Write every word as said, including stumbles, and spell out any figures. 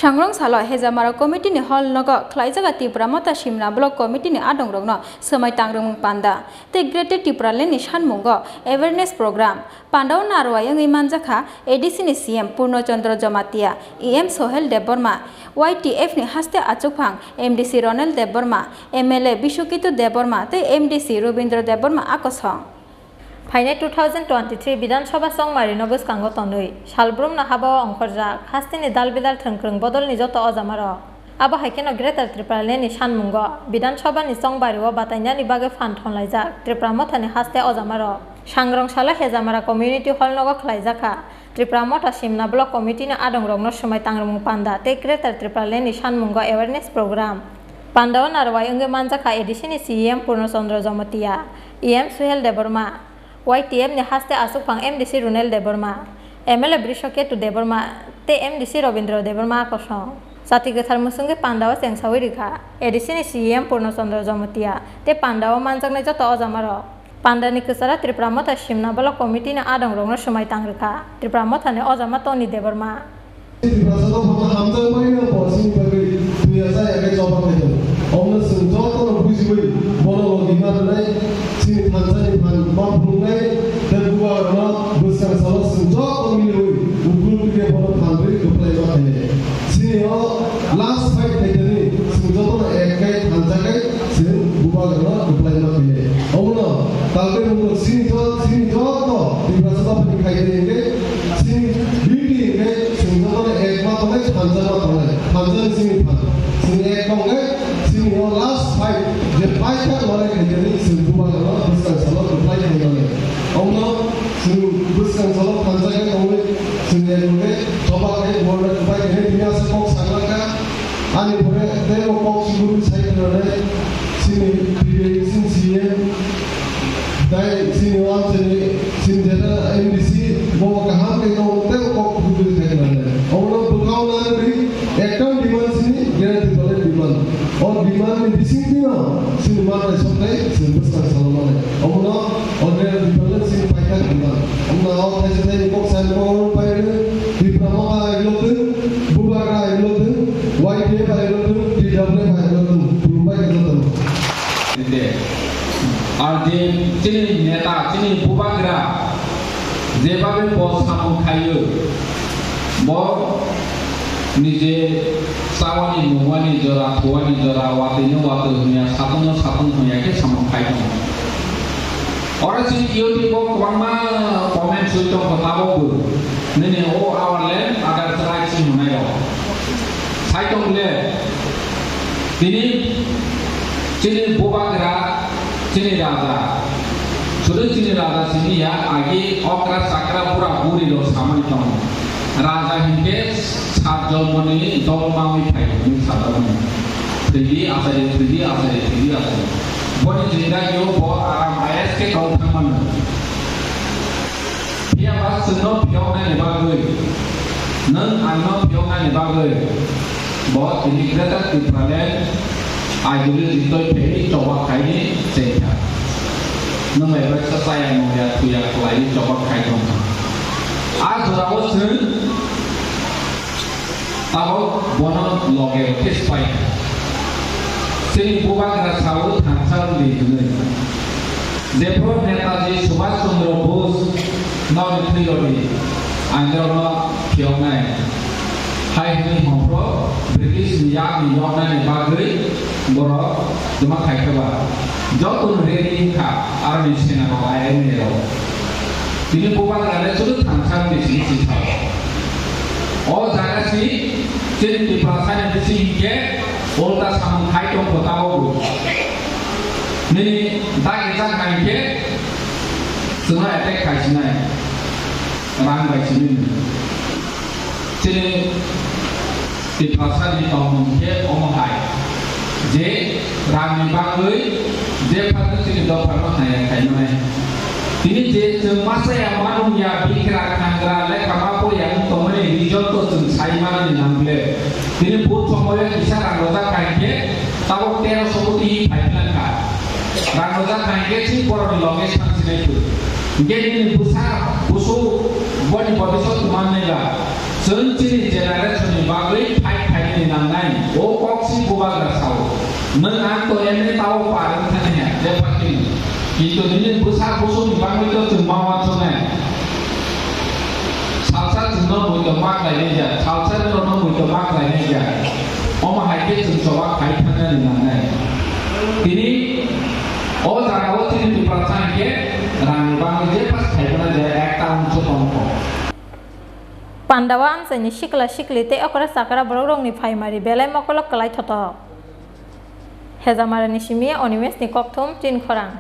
Sangrong salo Hejamara Committee ni hall nogo khlaijak Tipra Motha Simna Block Committee ni adongrokno swmai tangrwngmung panda tei Greater Tipraland ni sanmungo awareness program. Pandao narwai wngwi manjakha A D C ni C M Purno Chandra Jamatia, E M Sohel Debbarma, Y T F ni haste achukphang M D C Ronel Debbarma, M L A Biswaketu Debbarma tei M D C Robindra Debbarma a kosong. Phainai two thousand twenty-three Bidhan Sabha chongmarino bwskango tonwi, salbrumno habao ongkhorjak hasteni dal-bidal thwngkwrwng bodolni joto ojamarok. Abo hai kheno Greater Tipraland ni sanmungo Bidhan Sabha ni chongbario batainani bagwi phan thonlaijak Tipra Mothani haste ojamarok. Sangrong salo Hejamara Community Hall nogo khlaijakha Tipra Motha Simna Block Committee ni adongrokno swmai tangrwmung panda tei Greater Tipraland ni sanmungo awareness program. Pandao narwai wngwi manjakha A D C ni C E M Purno Chandra Jamatia, E M Suhel Debbarma, Y T F ni haste achukphang M D C Runel Debbarma, M L A Brishaketu Debbarma tei M D C Robindra Debbarma a kosong. Jati kwthar mwswngwi pandao chengsawi rikha A D C ni C E M Purno Chandra Jamatia tei pandao manjaknai joto ojamarok. Pandani kwcharo Tipra Motha Simna Block Committee ni adongrokno swmai tangrwkha Tipra Mothani ojama Tony Debbarma. Tiprasa no bono hamjakmani no bo chini bagwi thwiya chaya khe choba khaijak. Omno chwng jotono bujiwi bono logi ma rwnai, chini thansa ni phan ma phunuknai, tei bubagrano bwskang salo chwng joto miliwi ukluk khe bono phan rwi kwplai ma khainai. Chini o last fight khaitani chwng jotono ek khe thansa khe chwng bubagrano kwplai ma khainai. Omono talkhe mungkuk chini jo-, chini joto Tiprasa no phai khaitani hwnkhe chini duty hwnkhe chwng jotono ek ma tongnai, thansa ma tongnai. Thansa ni chini phan. Chini ek ma hwnkhe chini o last fight, je paithak manai khaitani chwng bubagrano bwskang salo kwplai khainani. Omono chwng bwskang salo thansa khe tongwi chwng ek hwnkhe choba khe bubagrano kwplai khainai tini aswk kok sakhlakha. Ani pore tei o kok sugurwi sai khwnanai chini P D A chini C M, tei chini o chini, chini jeta M D C, bo kaham khe tong tei o kok sugurwi sai khwnanai. Omono bwkha o nang ri ekta demand chini guarantee tole demand. O demand ni bising tino chini manai soknai chini bwskang salo manai. Omono o guarantee tole chini paithak demand. Omono o thaisa thaini kok sai kok pai ri Tipra Motha ilo twi. Bubagra hai rwtwng, Y T F hai rwtwng, T W F hai rwtwng, khulumbai khe jotono. Ar je chini neta, chini bubagra, jebabe bo samung khaio, bo nije chawani nungwani jora, thuwani jora, watwino watwi hwnya, sathungno sathung hwnya khe samung khai tongo. Oro chini YouTube o kwbangma comment swi tongkha tabukbo. Nini o our land, other tribe si hwnwi rok. Sai tong le, tini chini bubagra, chini raja. Sudu chini raja simi ya, agi okra sakra bura buri rok samani tongo. Raja hinkhe sat jolmoni dol mawi phai hwnwi sajakmani. Thwidi achari, thwidi achari, thwidi achari. Boni jindagio bo aram ayes khe tong thangmano. Phiya ba chwngno phiyoknani bagwi, nwng angno phiyoknani bagwi, bo tini Greater Tipraland ideology twi phaiwi choba khaini chengkha. Nwng bai bai sa chaya nungya thuya khlaiwi choba khai tongkha. A jorao chwng Tabuk bono loge khe swpai. Chini bubagra sao thansa wngdi hwnwi. Jephru Netaji Subhash Chandra Bose no rwngthwi rwdi, ang norokno phiyoknai. Hai hwnwi hwnphro British ni yakni yoknani bagwi borok twma khaikhe ba. Jotono ready wngkha aroni senarok, I R A rok. Tini bubagrani sudu thansa wngdi sini sitha. O jaga si chini Tiprasani bisi hinkhe ulta samung khai tongkho tabukbo. Nini dagi jak hai khe chwngno attack khai sinai. Rang bai simi. Chini Tiprasani tongmung khe omo hai, je rangni bagwi je phano chini dophano hamya khai manai. Tini je chwng masa ya manung ya, bikra khangra lekha ma pori ya wng tongmani reason to chwng sai manani nang ble. Tini bhut somoyo kisa rang rojak khai khe tabuk tero sokoti phai phlangkha. Rang rojak khai khe chini borokni loge thang sinai thung. Hinkhe nini bwsa busu boni bobisot tongmani ba chwng chini generation ni bagwi phai phai Nai, o kok si bubagra sao. Nwng ang to emni tao par wng thani ya, je pakhe ni. Kintu nini bwsa busuk ni bagwi to chwng ma wansuknai. Salsa chwngno bui to ma khlainai ya, salsa chwngno bui to ma khlainai ya. Omo hai khe chwng choba khai thangnani nangnai. Tini o jaga o chini Tiprasa hai khe rang ni bagwi je pas khai phana je ekta wngso tongkho. Pandao amchaini sikla sikli tei okra chakra borokrokni phaimari belai mokolo kwlai thothok. Hejamarani simi Onimeshni kokthum tin khorang.